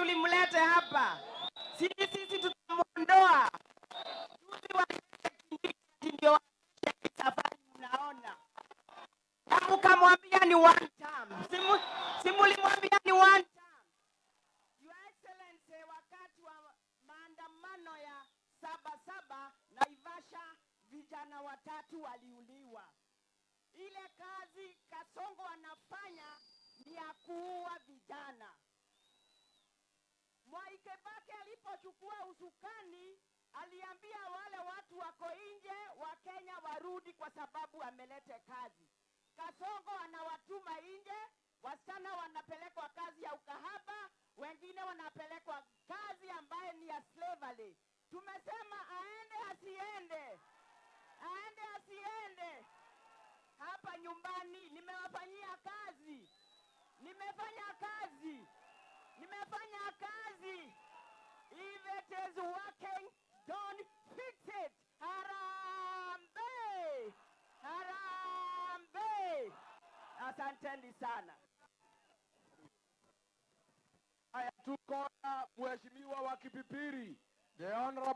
tulimlete hapa? Si sisi tutamuondoa. Juzi walileta Kindiki ndio waanzishe safari, mnaona, na mkamwambia ni one term. Si mulimwambia ni one term? Your Excellency, wakati wa maandamano ya 7 7 Naivasha, vijana watatu waliuliwa. Ile kazi Kasongo anafanya ni ya kuua vijana. Mwai Kibaki alipochukua usukani aliambia wale watu wako nje wa Kenya warudi kwa sababu amelete kazi. Kasongo anawatuma nje, wasichana wanapelekwa kazi ya ukahaba, wengine wanapelekwa kazi ambaye ni ya slavery. Tumesema aende asiende, aende asiende. Hapa nyumbani nimewafanyia kazi, nimefanya kazi, nimefanya kazi. If it is working, don't fix it. Harambee! Harambee! Asanteni sana. Haya, tuko na mheshimiwa wa Kipipiri, the Honorable